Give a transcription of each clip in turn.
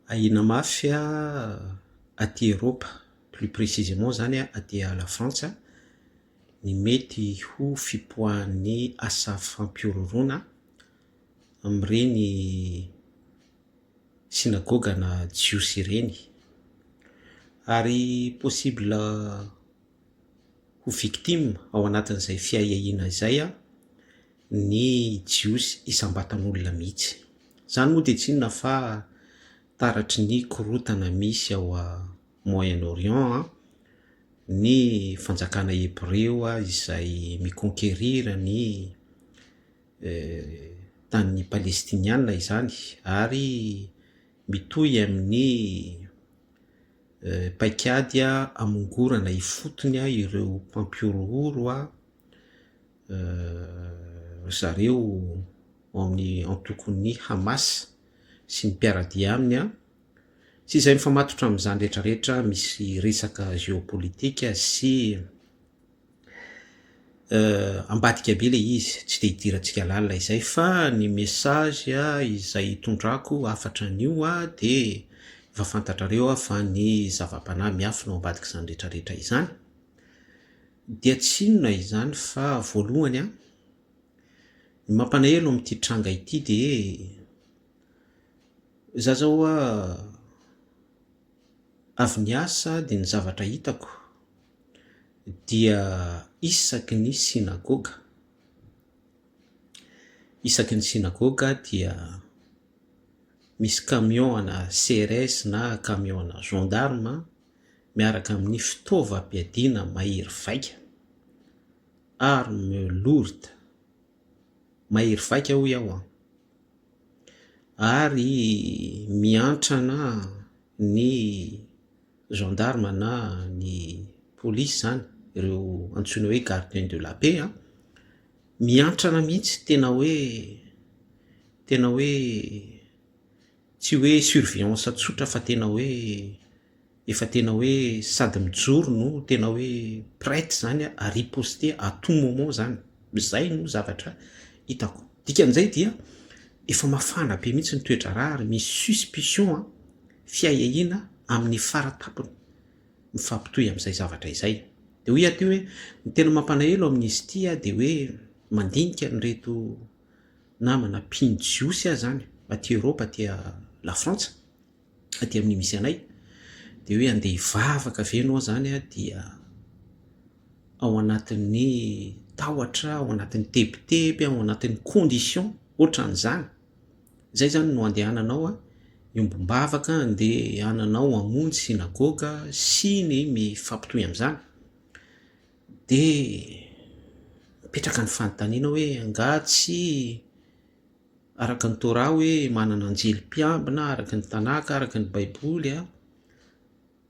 Ahiana mafy aty Eropa, plus précisément zany aty la Frantsa, ny mety ho fipoahan'ny asa fampihorohoroana amin'ireny synagogana jiosy ireny. Ary possible ho victime ao anatin'izay fiahiahiana izay ny jiosy isam-batan'olona mihitsy. Izany moa dia tsy inona fa taratry ny korontana misy ao Moyen Orient, ny fanjakana hebreo izay mi-conquerir ny tanin'ny palestiniana izany ary mitohy amin'ny paikady hamongorana ifotony ireo mpampihorohoro ry zareo ao amin'ny antokon'ny Hamas sy ny mpiara-dia aminy sy izay mifamatotra amin'izany rehetra rehetra misy resaka géopolitique sy ambadika be ilay izy, tsy dia idirantsika lalina izay fa ny message izay itondrako hafatra an'io dia efa fantatrareo fa ny zava-panahy miafina ao ambadik'izany rehetra rehetra izany dia tsy inona izany fa voalohany an, ny mampalahelo amin'ity tranga ity dia za zao avy niasa dia ny zavatra hitako dia isaky ny synagoga, isaky ny synagoga dia misy camion ana CRS na camion ana gendarme miaraka amin'ny fitaovam-piadiana mahery vaika, arme lourde, mahery vaika hoy aho an, ary miantrana ny gendarme na ny polisy zany, ireo antsoina hoe gardien de la paix an, miantrana mihitsy tena hoe tena hoe tsy hoe surveillance tsotra fa tena hoe efa tena hoe sady mijoro no tena hoe prête zany à riposter à tout moment zany, zay no zavatra hitako. Dikan'izay dia efa mafana be mihitsy ny toe-draharaha ary misy suspicion an, fiahiahiana amin'ny faratampony mifampitohy amin'izay zavatra izay. Dia hoy aho teo hoe ny tena mampalahelo amin'izy ity dia hoe mandinika an'ireto namana mpino jiosy aho zany aty Eoropa, aty la Frantsa, aty amin'ny misy anay, dia hoe andeha hivavaka ve ianao zany an dia ao anatin'ny tahotra, ao anatin'ny tebiteby, ao anatin'ny condition ohatran'izany, zay zany no andehananao an hiombom-bavaka, andehananao hamonjy synagoga sy ny mifampitohy amin'izany. Dia mipetraka ny fanontaniana hoe angaha tsy araka ny Torah hoe manana anjely mpiambina araka ny Tanaka, araka ny Baiboly an,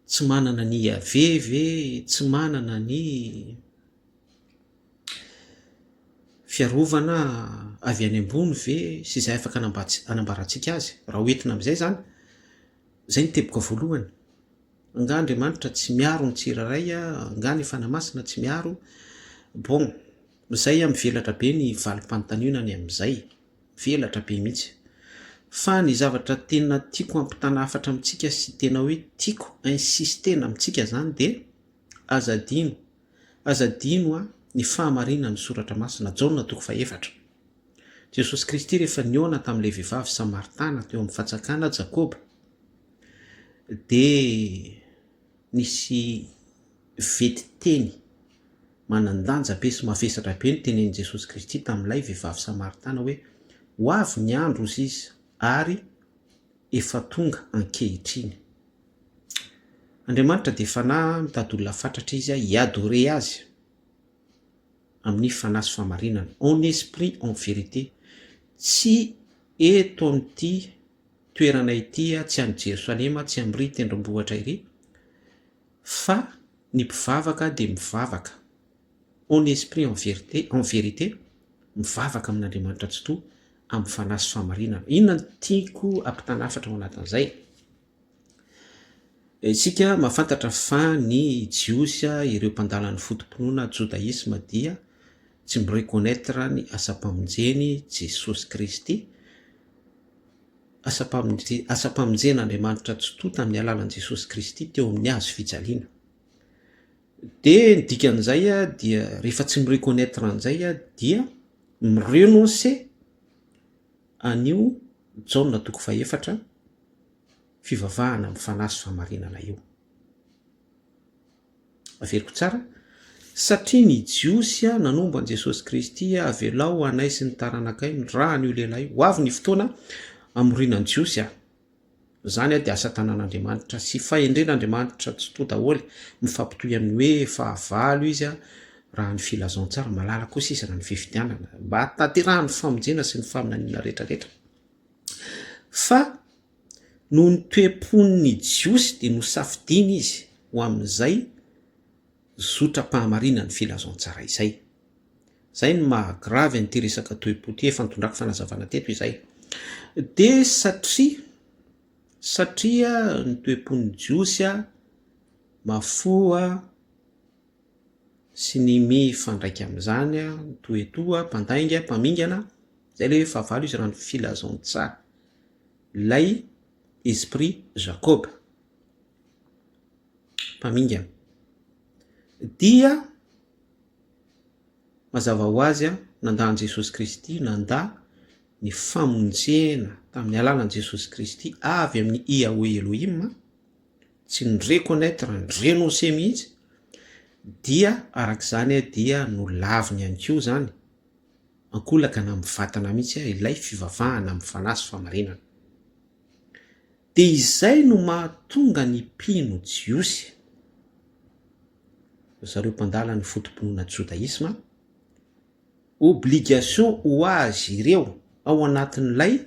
tsy manana ny Iaveh ve, tsy manana ny fiarovana avy any ambony ve sy izay afaka hanambarantsika azy. Raha ho entina amin'izay izany, izay no teboka voalohany. Angaha Andriamanitra tsy miaro ny tsirairay, angaha ny Fanahy Masina tsy miaro? Bon, izay an, mivelatra be ny valim-panontaniana ny amin'izay, mivelatra be mihitsy. Fa ny zavatra tena tiako hampitana hafatra amintsika sy tena hoe tiako insister-na amintsika izany dia aza adino, aza adino an, ny fahamarinan'ny Soratra Masina, Jaona toko fahefatra. Jesosy Kristy rehefa nihaona tamin'ilay vehivavy Samaritana teo amin'ny fatsakana Jakoba, dia nisy vetin-teny manan-danja be sy mavesatra be notenenin'i Jesosy Kristy tamin'ilay vehivavy samaritana hoe, Ho avy ny andro, hozy izy, ary efa tonga ankehitriny. Andriamanitra dia Fanahy, mitady olona fatratra Izy hi-adorer Azy amin'ny fanahy sy fahamarinana, en esprit, en vérité. Tsy eto amin'ity toerana ity, tsy any Jerosalema, tsy amin'ry tendrombohitra iry, fa ny mpivavaka dia mivavaka en esprit en vérité, en vérité, mivavaka amin'Andriamanitra Tsitoha amin'ny fanahy sy fahamarinana. Inona no tiako hampitana hafatra ao anatin'izay? Isika mahafantatra fa ny Jiosy, ireo mpandala ny foto-pinoana jodaisma dia tsy mi-reconnaitre ny asam-pamonjeny Jesosy Kristy. asam-pamonje, asam-pamonjen'Andriamanitra Tsitoha tamin'ny alalan'i Jesosy Kristy teo amin'ny hazo fijaliana. Dia ny dikan'izay dia rehefa tsy mi-reconnaitre an'izay dia mi-renoncer an'io Jaona toko fahefatra fivavahana amin'ny fanahy sy fahamarinana io. Averiko tsara, satria ny Jiosy nanombo an'i Jesosy Kristy, avelao anay sy ny taranakay ny ràn'io lehilahy io. Ho avy ny fotoana hamoriana ny Jiosy. Izany dia asa tanan'Andriamanitra sy fahendren'Andriamanitra tsitoha daholo, mifampitohy amin'ny hoe fahavalo izy raha ny filazantsara, malala kosa izy raha ny fifidianana, mba hahatanterahan'ny famonjena sy ny faminaniana rehetrarehetra. Fa noho ny toe-pon'ny Jiosy dia nosafidiana izy ho amin'izay zotram-pahamarinan'ny filazantsara izay. Izay no maha grave an'ity resaka toe-po ity, efa nitondrako fanazavana teto izay. Dia satria, satria ny toe-pon'ny Jiosy mafoha sy ny mifandraika amin'izany, ny toetoa, mpandainga, mpamingana, izay ilay hoe fahavalo izy raha ny filazantsara, ilay esprit Jacob, mpamingana, dia Mazava ho azy, nandà an'i Jesosy Kristy, nandà ny famonjena tamin'ny alalan'i Jesosy Kristy avy amin'i Yahweh Elohim, tsy ni-reconnaitre, ni-renoncer mihitsy, dia araka izany dia nolaviny ihany koa izany, ankolaka na mivantana mihitsy ilay fivavahana amin'ny fanahy sy fahamarinana. Dia izay no mahatonga ny mpino jiosy, ry zareo mpandala ny foto-pinoana jodaisma, obligation ho azy ireo ao anatin'ilay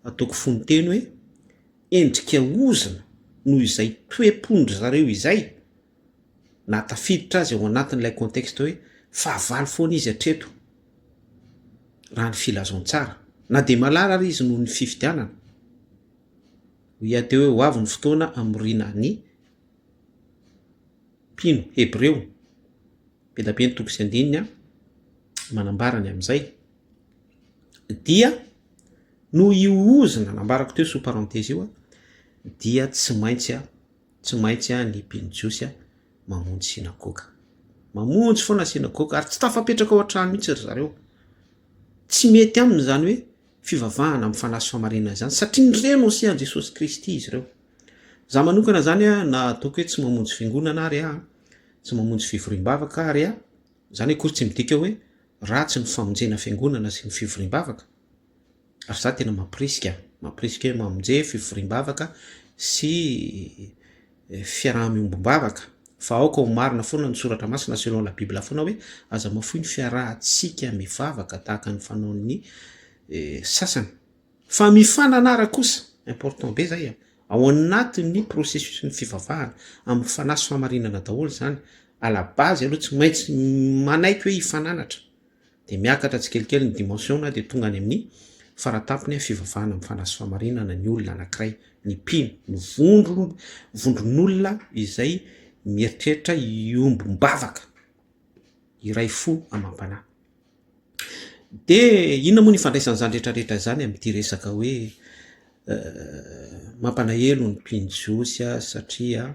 ataoko fononteny hoe endrika ozona noho izay toe-pon-dry zareo izay, nahatafiditra azy ao anatin'ilay contexte hoe fahavalo foana izy hatreto raha ny filazantsara, na dia malala ary izy noho ny fifidianana. Hoy aho teo hoe ho avy ny fotoana hamoriana ny mpino hebreo. Be dia be ny toko sy andininy manambara ny amin'izay. Dia noho io ozona nambarako teo sous parenthèse io dia tsy maintsy tsy maintsy ny mpino jiosy mamonjy synagoga. Mamonjy foana synagoga ary tsy tafapetraka ao an-trano mihitsy ry zareo. Tsy mety aminy izany hoe fivavahana amin'ny fanahy sy fahamarinana izany satria ni-renoncer an'i Jesosy Kristy izy ireo. Za manokana zany a, na ataoko hoe tsy mamonjy fiangonana ary aho, tsy mamonjy fivoriam-bavaka ary aho, zany akory tsy midika hoe ratsy ny famonjena fiangonana sy ny fivoriam-bavaka, ary za tena mampirisika, mampirisika hoe mamonje fivoriam-bavaka sy fiaraha-miombom-bavaka, fa aoka ho marina foana ny soratra masina selon la bible foana hoe aza mafoy ny fiarahantsika mivavaka tahaka ny fanaon'ny sasany, fa mifananara kosa, important be zay an, ao anatin'ny processus ny fivavahana, amin'ny fanahy sy fahamarinana daholo zany, à la base aloha tsy maintsy manaiky hoe hifananatra. Dia miakatra tsikelikely ny dimension na dia tonga any amin'ny faratampony fivavahana amin'ny fanahy sy fahamarinana ny olona anankiray, ny mpino, ny vondron- vondron'olona izay mieritreritra hiombom-bavaka, hiray fo amam-panahy. Dia inona moa ny ifandraisan'izany rehetrarehetra izany amin'ity resaka hoe mampanahelo ny mpino jiosy satria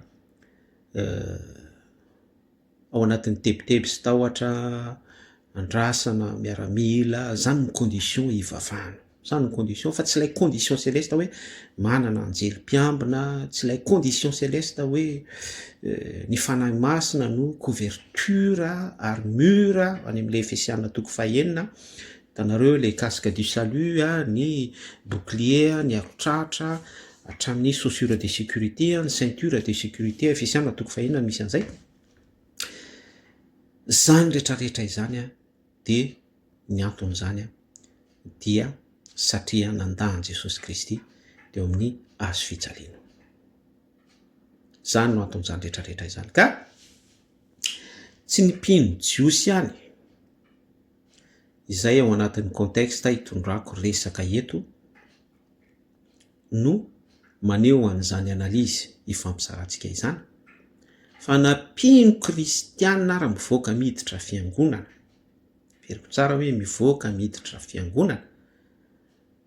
ao anatin'ny tebiteby sy tahotra, andrasana miaramila, zany ny condition hivavahana, zany ny condition fa tsy ilay condition celeste hoe manana anjely mpiambina, tsy ilay condition celeste hoe ny fanahy masina no couverture, armure, any amin'ilay efesiana toko fahenina, hitanareo ilay casque du salut, ny bouclier, ny aro-tratra, hatramin'ny chaussure de sécurité, ny ceinture de sécurité, efesiana toko fahenina no misy an'izay. Izany rehetrarehetra izany dia ny anton'izany dia satria nandà an'i Jesosy Kristy teo amin'ny hazo fijaliana. Izany no anton'izany rehetrarehetra izany. Ka tsy ny mpino jiosy ihany izay ao anatin'ny contexte itondrako resaka eto no maneho an'izany analyse ifampizarantsika izany, fa na mpino kristiana ara mivoaka miditra fiangonana, averiko tsara hoe mivoaka miditra fiangonana,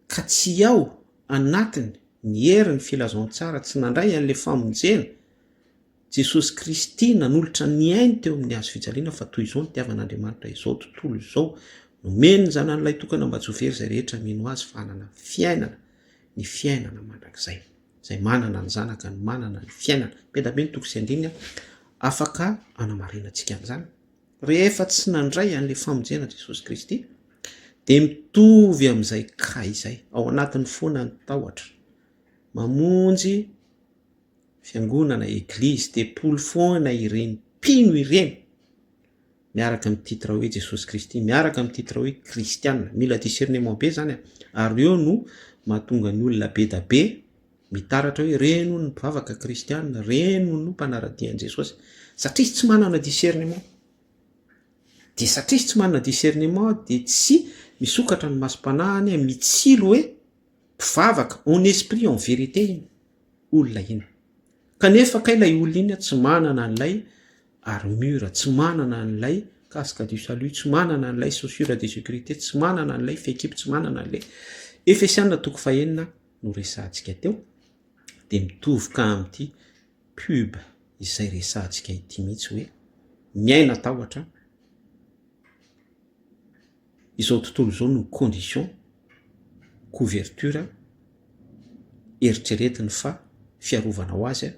ka tsy ao anatiny. ny herin'ny filazantsara, tsy nandray an'ilay famonjena, Jesosy Kristy nanolotra ny ainy teo amin'ny hazo fijaliana fa toy izao nitiavan'Andriamanitra izao tontolo izao, nomeny ny Zanany Lahitokana mba tsy ho very izay rehetra mino Azy fa hanana fiainana, ny fiainana mandrakizay. Izay manana ny Zanaka no manana ny fiainana. Be dia be ny toko sy andininy afaka hanamarinantsika an'izany. Rehefa tsy nandray an'ilay famonjena Jesosy Kristy dia mitovy amin'izay cas izay, ao anatiny foana ny tahotra. Mamonjy fiangonana, eglizy, tempoly foana ireny mpino ireny miaraka amin'ny titre hoe Jesosy Kristy, miaraka amin'ny titre hoe kristiana. Mila discernement be zany a, ary eo no mahatonga ny olona be da be mitaratra hoe reny hono ny mpivavaka kristiana, reny hono no mpanara-dia an'i Jesosy, satria izy tsy manana discernement. Dia satria izy tsy manana discernement dia tsy misokatra ny masom-panahiny mitsilo hoe mpivavaka en esprit en vérité iny olona iny. Kanefa kay ilay olona iny tsy manana an'ilay armure, tsy manana an'ilay casque du salut, tsy manana an'ilay chaussure de sécurité, tsy manana an'ilay fehikibo, tsy manana an'ilay Efesiana toko fahenina no resahantsika teo dia mitovy ka amin'ity pub izay resahantsika ity mihitsy hoe miaina tahotra izao tontolo izao no condition couverture eritreretiny fa fiarovana ho azy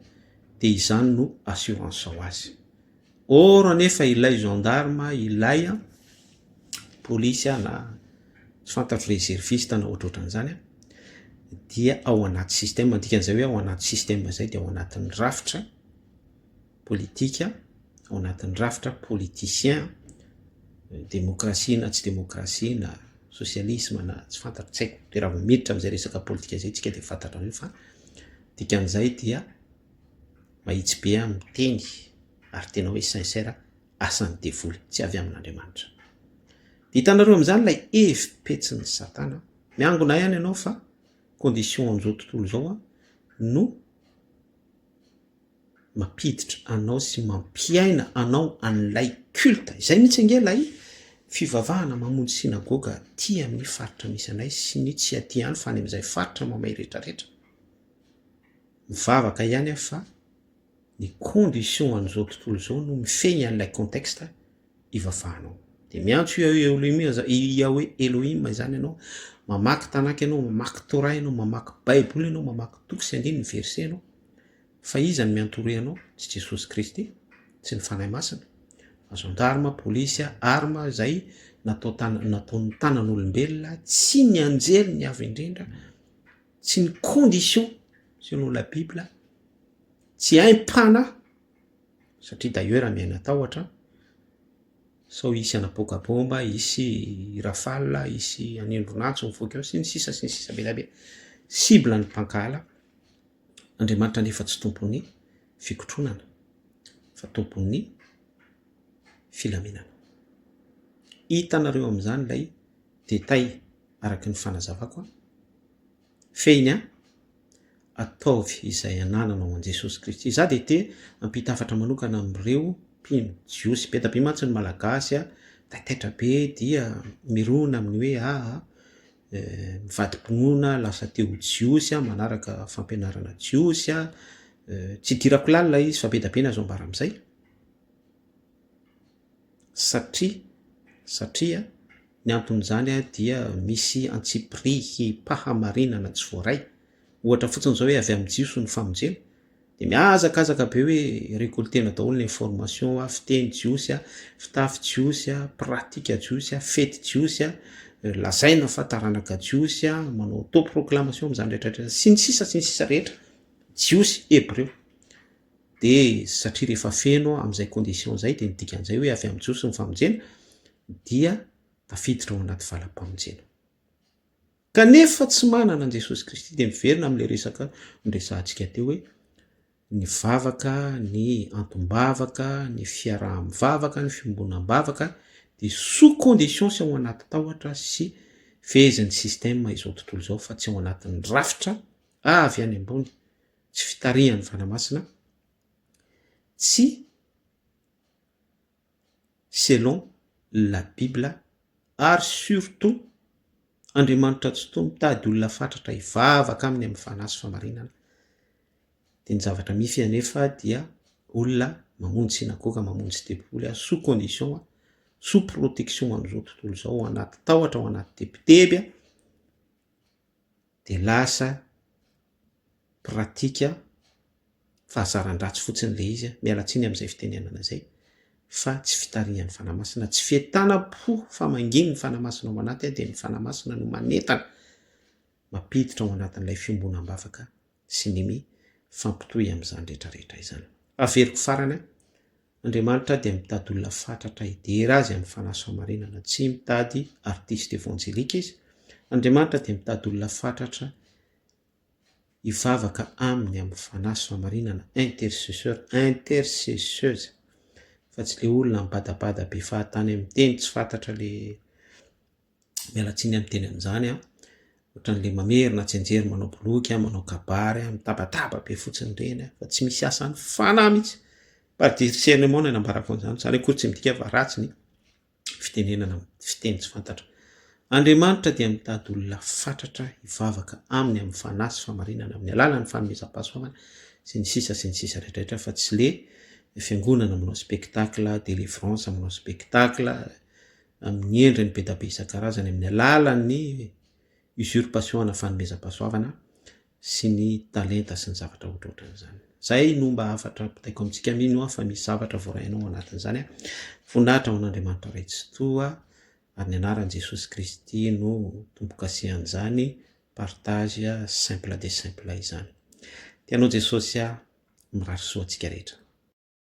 dia izany no assurance ho azy. Or anefa ilay gendarme, ilay polisy na tsy fantatro reserviste na ohatrohatran'izany dia ao anaty système, dikan'izay hoe ao anaty système izay dia ao anatin'ny rafitra politika, ao anatin'ny rafitra politicien, demokrasia na tsy demokrasia na sosialisma na tsy fantatro tsy haiko, de raha vao miditra am'zay resaka politika zay tsika de fantatrareo fa dikan'izay dia mahitsy be aho miteny ary tena hoe sincère asan'ny devoly tsy avy amin'Andriamanitra. De hitanareo am'zany lay hevi-petsin'ny satana, miangona ihany ianao fa condition am'zao tontolo izao a no mampiditra anao sy mampiaina anao an'ilay culte. Izay mihitsy ange ilay fivavahana mamonjy synagoga aty amin'ny faritra misy anay sy ny tsy aty ihany fa any amin'izay faritra mamay rehetrarehetra. Mivavaka ihany aho fa ny condition an'izao tontolo izao no mifehy an'ilay contexte ivavahanao. De miantso Yahweh Yahweh Elohim izany ianao, mamaky Tanakh ianao, mamaky Torah ianao, mamaky Baiboly ianao, mamaky toko sy andininy verset ianao. Fa iza no mi-entourer anao? Tsy Jesosy Kristy, tsy ny Fanahy Masina, fa gendarme, polisy, arme izay natao tana- nataon'ny tanan'olombelona, tsy ny anjely ny avo indrindra, tsy ny condition selon la Bible, tsy aim-panahy, satria d'ailleurs miaina tahotra, sao hisy hanapoaka bomba, hisy rafale, hisy hanindron'antsy mivoaka eo, sy ny sisa sy ny sisa be dia be. Cible ny mpankahala. Andriamanitra anefa tsy tompon'ny fikotronana fa tompon'ny filaminana. Hitanareo amin'izany ilay détail araka ny fanazavako an. Fehiny an, ataovy izay anananao an'i Jesosy Kristy. Izaho dia te hampita hafatra manokana amin'ireo mpino jiosy. Be dia be mantsy ny Malagasy taitaitra be dia mirona amin'ny hoe aa mivadi-pinoana, lasa te ho jiosy, manaraka fampianarana jiosy. Tsy idirako lalina izy fa be dia be ny azo ambara amin'izay. Satria, satria ny anton'izany dia misy antsipirihim-pahamarinana tsy voaray. Ohatra fotsiny izao hoe avy amin'ny jiosy ny famonjena. Dia mihazakazaka be hoe recoltena daholo ny information a, fiteny jiosy a, fitafy jiosy a, pratique jiosy a, fety jiosy a, lazaina fa taranaka jiosy a, manao auto proclamation amin'izany rehetra rehetra sy ny sisa sy ny sisa rehetra, jiosy hebreo. Dia satria rehefa feno amin'izay condition izay dia ny dikan'izay hoe avy amin'ny jiosy ny famonjena dia tafiditra ao anaty valam-pamonjena. Kanefa tsy manana an'i Jesosy Kristy dia miverina amin'ilay resaka noresahantsika teo hoe ny vavaka, ny antom-bavaka, ny fiaraha-mivavaka, ny fiombonam-bavaka dia sous condition sy ao anaty tahotra sy fehezin'ny système izao tontolo izao fa tsy ao anatin'ny rafitra avy any ambony, tsy fitarihan'ny Fanahy Masina, tsy selon la bible ary surtout. Andriamanitra Tsitoha mitady olona fatratra hivavaka aminy amin'ny fanahy sy fahamarinana. Dia ny zavatra misy anefa dia olona mamonjy synagoga, mamonjy tempoly sous condition, sous protection an'izao tontolo izao, ao anaty tahotra, ao anaty tebiteby, dia lasa pratique fahazaran-dratsy fotsiny ilay izy, miala tsiny amin'izay fitenenana izay, fa tsy fitarihan'ny Fanahy Masina, tsy fientanam-po fa manginy ny Fanahy Masina ao anaty dia ny Fanahy Masina no manentana, mampiditra ao anatin'ilay fiombonam-bavaka sy ny mifampitohy amin'izany rehetra rehetra izany. Averiko farany, Andriamanitra dia mitady olona fatratra hidera Azy amin'ny fanahy sy fahamarinana, tsy mitady artiste évangélique Izy. Andriamanitra dia mitady olona fatratra hivavaka Aminy amin'ny fanahy sy fahamarinana, intercesseur, intercesseuse, fa tsy le olona mibadabada be fahatany amin'ny teny tsy fantatra le Miala tsiny amin'ny teny amin'izany an, ohatran'le mamerina tsianjery manao boloky an, manao kabary an, mitabataba be fotsiny ireny an, fa tsy misy asan'ny fanahy mihitsy. Par discernement no anambarako an'izany, izany akory tsy midika fa ratsy ny fitenenana fiteny tsy fantatra. Andriamanitra dia mitady olona fatratra hivavaka aminy amin'ny fanahy sy fahamarinana amin'ny alalan'ny fanomezam-pahasoavana sy ny sisa sy ny sisa rehetra rehetra fa tsy le fiangonana manao spectacle, délivrance manao spectacle, amin'ny endriny be da be isan-karazany amin'ny alalan'ny usurpation ana fanomezam-pahasoavana sy ny talenta sy ny zavatra ohatrohatran'izany. Zay no mba hafatra ampitaiko amintsika, mino aho fa misy zavatra voarainao ao anatin'izany. Voninahitra ho an'Andriamanitra Ray Tsitoha ary ny anaran'i Jesosy Kristy no tombo-kasihan'izany partage simple de simple izany. Tianao Jesosy aho, mirary soa antsika rehetra.